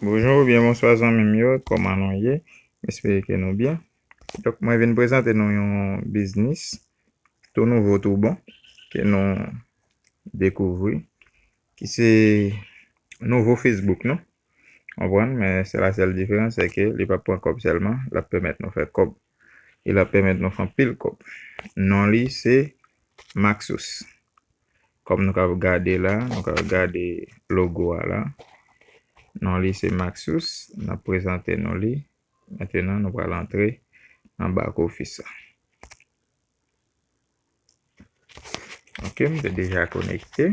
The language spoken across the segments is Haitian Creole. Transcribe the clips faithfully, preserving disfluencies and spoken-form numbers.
Bonjou oubyen bonswa zanmi m yo, kòman nou ye? M espere ke nou byen. Donk, mwen vin prezante nou yon biznis tou nouvo, tou bon, ke nou dekouvri, ki se nouvo Facebook nou. Konprann? Men se la sèl diferans, se ke li p ap pran kòb sèlman, l ap pèmèt nou fè kòb. E l ap pèmèt nou fè anpil kòb. Non li se Maxus. Kòm nou ka gade la, nou ka gade logo a la. Non li se Maxus. N ap prezante nou li. Mentenan, nou pral antre nan back office la. Ok, m te deja konekte.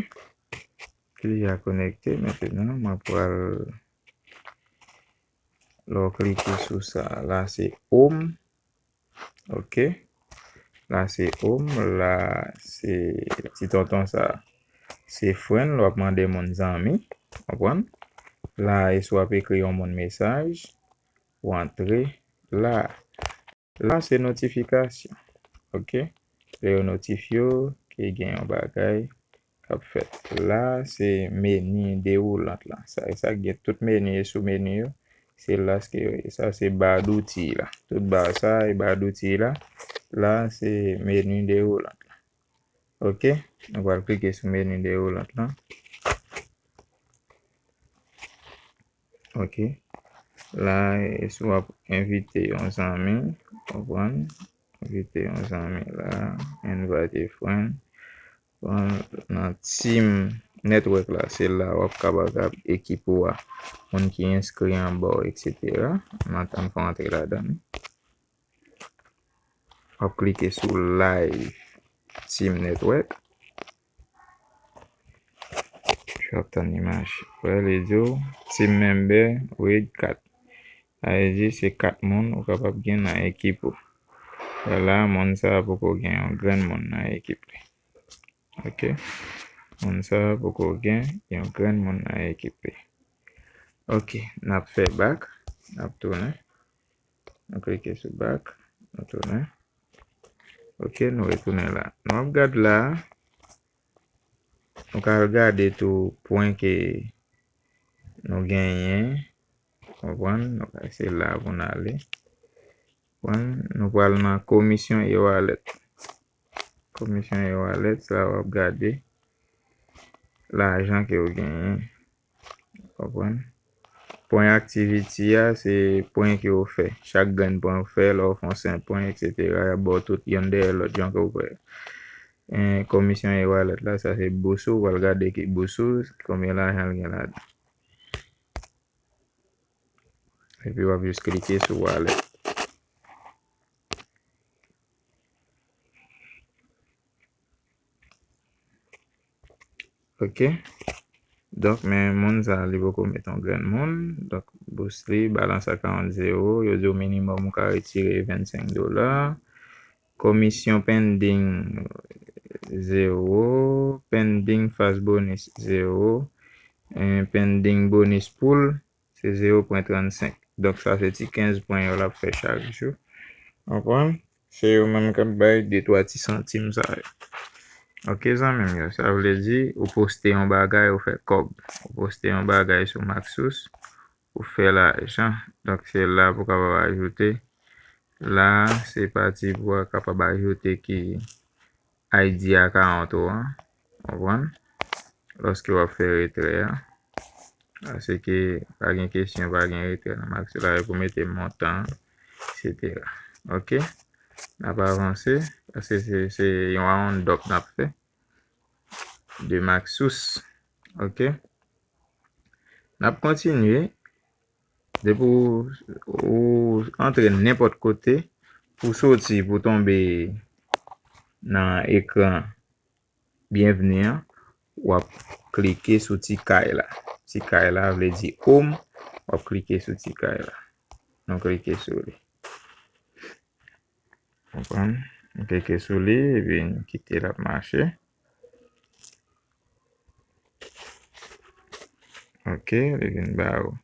Deja konekte. Mentenan, mwen pral, lè w klike sou sa, la se home. Ok. La se home, la se ti tonton sa. Se friend, w ap mande moun zanmi. Konprann? La, e si w ap ekri yon moun mesaj, ou antre la. La se notifikasyon. Ok. Lè yo notifye w ke gen yon bagay k ap fèt. La se meni dewoulant la. Sa e sa k gen tout meni e sou meni yo. Se la ke yo ye. Sa se ba douti la. Tout ba sa e ba douti la. La se meni dewoulant la. Ok. Nou pral klike sou meni dewoulant la. Ok. La, e si w ap envite yon zanmi, konprann? Envite yon zanmi la, invite a friend. Bon, nan team network la, se la w ap kapab gade ekip ou a, moun ki enskri anba w, et cetera. M ap tann fè w antre ladan. W ap klike sou live team network. W ap tann li mache. Wè, li di w team member read kat. Sa vle di se kat moun ou kapab gen nan ekip ou. Wè la, moun sa a poko gen yon grenn moun nan ekip li. Ok. Moun sa a poko gen yon grenn moun nan ekip li. Ok, n ap fè back, n ap tounen. Nou klike sou back, nou tounen. Ok, nou retounen la. Nou ap gade la. Nou ka al gade tou pwen ke nou genyen. Konprann? Nou ka se la pou n ale. Konprann? Nou pral nan komisyon e-wallet. Komisyon e-wallet, sa w ap gade lajan ke w genyen. Konprann? Pwen activity a, se pwen ke w fè. Chak grenn pwen w fè, lè w fè yon senp pwen, et cetera, y ap ba w tout yonn dèyè lòt jan ke w fè. En, komisyon e-wallet la, sa se bous ou, w al gade ki bous ou, konbyen lajan l gen ladan. Epi w ap jis klike sou wallet. Ok. Donk, men moun sa, li poko met yon grenn moun. Donk, bous li, balans account zewo. Yo di w minimòm ou ka retire vennsenk dola. Komisyon pending, zewo. Pending fast bonus, zewo. En, pending bonus pool, se zewo pwen trannsenk. Donk, sa se ti kenz pwen yo l ap fè chak jou. Konprann? Se yo menm k ap bay de twa ti santim sa yo. Ok, zanmi m yo, sa vle di, ou poste yon bagay, ou fè kòb. Ou poste yon bagay sou Maxus, ou fè lajan. Donk, se la pou w kapab ajoute. La, se pati pou w kapab ajoute ki I D account ou an. Konprann? Lòske w ap fè retrè a. Paske pa gen kesyon, pa gen retrè nan Maxus la, e pou mete montan, et cetera. Ok? N ap avanse, paske se, se yon round up n ap fè de Maxus. Ok? N ap kontinye. Depi w, ou antre nenpòt kote, pou soti, pou tonbe nan ekran byenvni an, w ap klike sou ti kay la. Ti kay la vle di home, w ap klike sou ti kay la. Nou klike sou li. Konprann? M klike sou li, epi m kite l ap mache. Ok, li vin ba ou.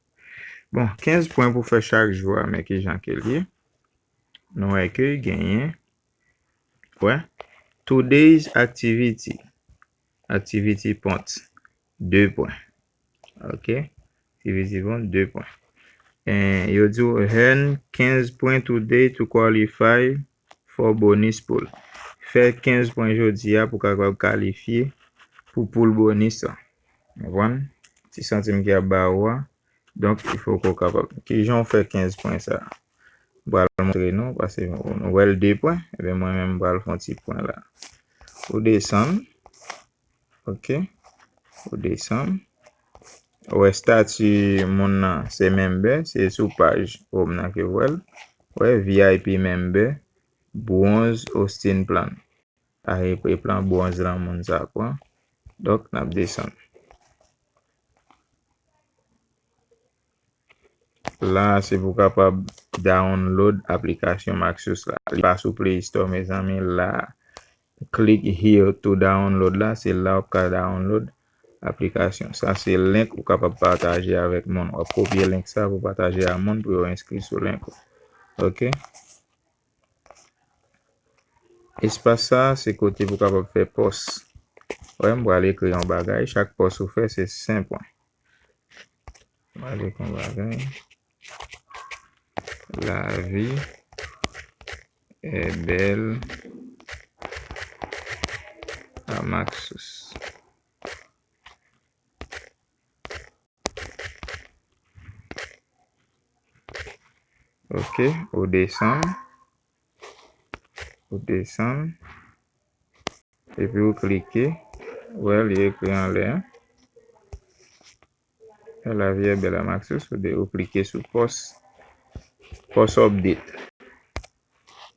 Bon, kenz pwen pou fè chak jou a, men kijan ke l ye. Nou wè ke genyen, wè, today's activity, activity points, de pwen. Ok, divize pon de pwen. And yo di w earn kenz pwen today to qualify for bonus pool. Fè kenz pwen jodi a pou kapab kalifye pou pool bonis la. Konprann? Ti santim ki ap ba ou a. Donk, il faut ke w kapab. Kijan w fè kenz pwen sa? M pral montre nou, paske nou wè l de pwen. Ebyen, mwen menm, m pral fè yon ti pwen la. Ou desann. Ok. Ou desann. Ou wè stati moun nan, se member, se sou paj home nan ke w wè l. Ou wè V I P member, bronze Austin plan. A, e, e plan bronze lan moun sa pran. Donk, n ap desann. La, se pou kapab download aplikasyon Maxus la. Li pa sou Play Store, mezanmi. La, click here to download la, se la w ap ka download aplikasyon. Sa se link ou kapab pataje avèk moun. W ap kopye link sa pou pataje a moun pou yo enskri sou link ou. Ok? Espas sa, se kote pou kapab fè pòs. Wè, m pral ekri yon bagay. Chak pòs ou fè, se senk pwen. M pral ekri yon bagay. La vie est belle à Maxus. Ok, ou desann. Ou desann. Epi ou klike. Ou wè, li ekri anlè a. La vie est belle à Maxus, ou de, ou klike sou post, post update.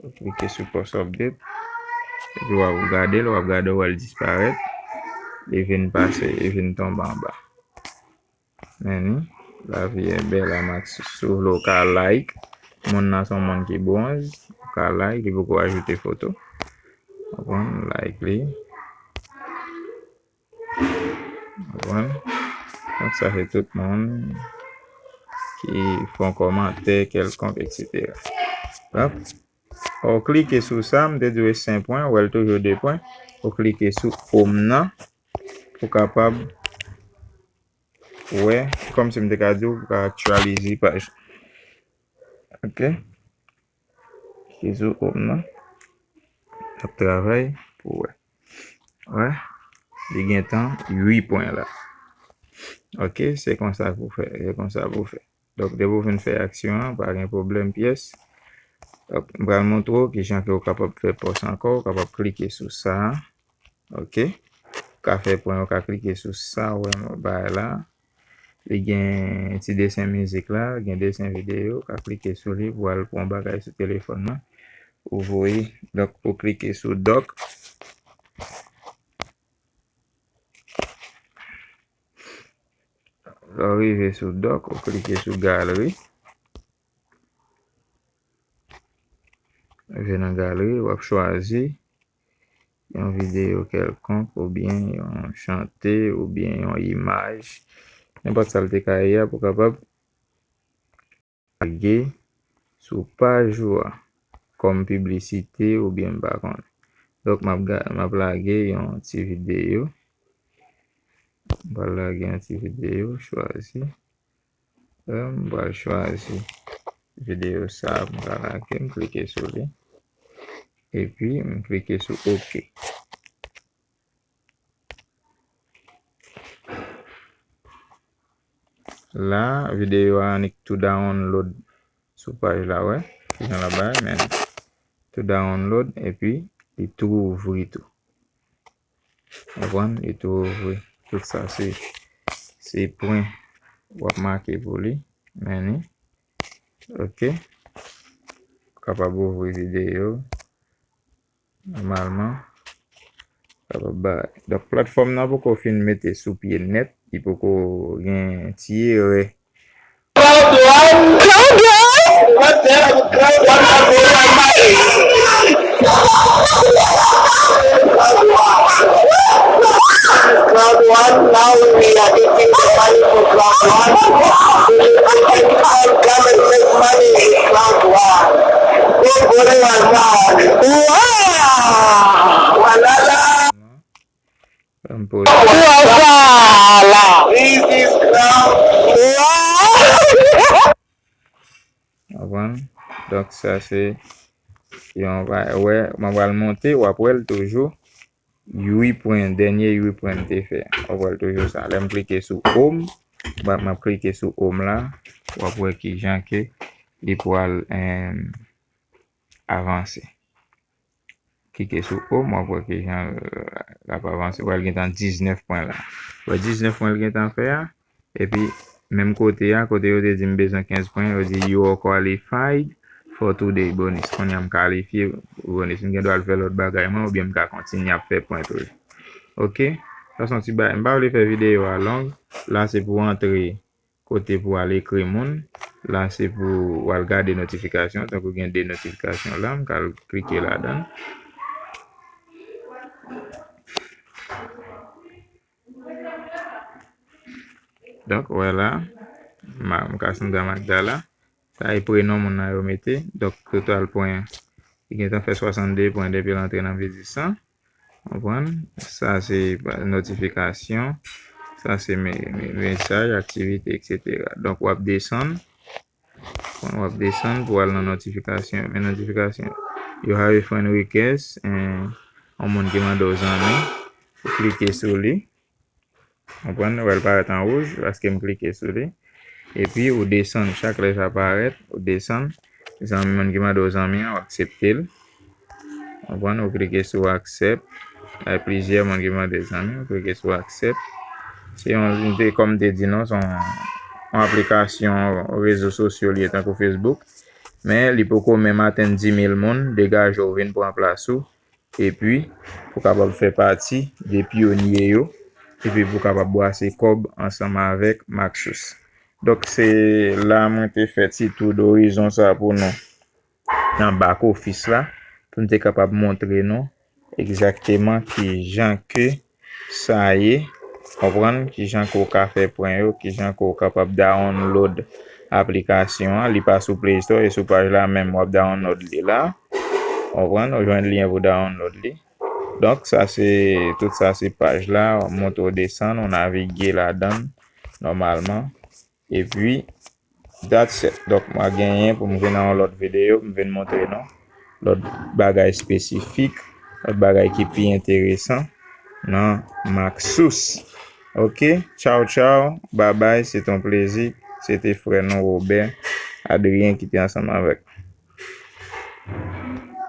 Ou klike sou post update. Epi w ap gade l, w ap gade, w wè l disparèt. Li vin pase, li vin tonbe anba. Men ni, la vie est belle à Maxus. Si w vle, w ka like. Moun nan se yon moun ki bronz. Ou ka like, li poko ajoute foto. Ou konprann? Like li. Ou konprann? Donk, sa se tout moun ki fè yon kòmantè kèlkonk, et cetera. Donk, ou klike sou sa, m te di w e senk pwen, ou wè l toujou de pwen. Ou klike sou home nan, pou kapab wè, kòmsi m te ka di w, pou ka aktyalize paj. Ok? Ki sou home nan. Ap travay pou wè. Wè. Li gen tan uit pwen la. Ok, se konsa pou fè. Se konsa pou fè. Donk, depi w fin fè aksyon an, pa gen pwoblèm pyès. Donk, m pral montre w kijan ke w kapab fè pòs ankò. Ou kapab klike sou sa. Ok. Ou ka fè pwen, ou ka klike sou sa, ou wè m bay la. Li gen ti desen mizik la, gen desen videyo, ou ka klike sou li pou al pran bagay sou telefòn nan. Ou voye, donk, ou klike sou dòk. Lè w rive sou dòk, ou klike sou galri. Rive nan galri, w ap chwazi yon videyo kèlkonk, oubyen yon chante, oubyen yon imaj, nenpòt sa l te ka ye a, pou kapab lage sou paj ou a kòm piblisite oubyen m pa konnen. Donk, m ap ga-, m ap lage yon ti videyo. M pral lage yon ti videyo, chwazi. M pral chwazi videyo sa pou m ka lage, m klike sou li. Epi, m klike sou ok. La, videyo a annik tou download sou paj la, wè. Kijan l ap bay, men tou download, epi li tou ouvri tou. Konprann? Li tou ouvri. Tout sa se, se pwen w ap make pou li. Men li. Ok. Kapab ouvri videyo. Nòmalman. Kapab bay. Donk, platfòm nan poko fin mete sou pye nèt. Li poko gen ti erè. Cloud One. Cloud One. What the hell? Cloud One. Cloud One, now we are getting the money for Cloud One. We can come and make money with Cloud One. Go, go, go, go. Wow! Voilà. Voilà. This is Cloud. Wow! Donk, sa se yon bagay. Wè, mwen pral monte, w ap wè l toujou. Uit pwen, dènye uit pwen m te fè. W ap wè l toujou sa. Lè m klike sou home, m ap, m ap klike sou home la, w ap wè kijan ke li pral, em, avanse. Klike sou home, w ap wè kijan l ap avanse. W ap wè l gentan diznèf pwen la. W wè diznèf pwen l gentan fè a? Epi, menm kote a, kote yo te di m bezwen kenz pwen, yo di you are qualified for today bonus. Kounye a m kalifye pou bonus. M gen dwa al fè lòt bagay mwen, oubyen m ka kontinye ap fè pwen toujou. Oke? Sa se yon ti bagay. M pa vle fè videyo a long. La se pou antre kote pou al ekri moun. La se pou w al gade notifikasyon. Tankou gen de notifikasyon la, m ka al klike ladan l. Donk, wè la, m a, m Cassandra Magdala. Sa e prenon moun nan yo mete. Donk, total pwen, li gentan fè swasannde pwen depi l antre nan Vizis lan. Konprann? Sa se notifikasyon. Sa se me-, me-, mesaj, aktivite, etsetera. Donk, w ap desann. Konn w ap desann pou al nan notifikasyon. Men notifikasyon. You have a friend request, eh, yon moun ki mande w zanmi. Ou klike sou li. Konprann? Ou wè l parèt an wouj paske m klike sou li. Epi ou desann, chak lè sa parèt, ou desann. Zanmi, moun ki mande w zanmi an, ou aksepte l. Konprann? Ou klike sou aksèp. Ay plizyè moun ki mande zanmi, ou klike sou aksèp. Se yon, te, kòm m te di nou, se yon, yon aplikasyon rezo sosyo li ye tankou Facebook. Men li poko menm atenn dis mil moun, degaje w vin pran plas ou. Epi, pou kapab fè pati de pyonye yo, epi pou kapab bwase kòb ansanm avèk Maxus. Donk, se la mwen te fè ti tou dorizon sa pou nou nan back office la, pou m te kapab montre nou egzakteman kijan ke sa ye, konprann, kijan ke w ka fè pwen yo, kijan ke w kapab download aplikasyon an. Li pa sou Play Store, e sou paj la menm w ap download li la. Konprann, ou jwenn lyen pou download li. Donk, sa se, tout sa se paj la, w ap monte w desann, w navige ladan l nòmalman. Epi, that's it. Donk, mwen genyen pou m vin nan yon lòt videyo, pou m vin montre nou lòt bagay espesifik, lòt bagay ki pi enteresan nan Maxus. Oke, tchaw, tchaw, babay, se te yon plezi. Se te frè nou, Robert Adrien, ki te ansanm avèk nou.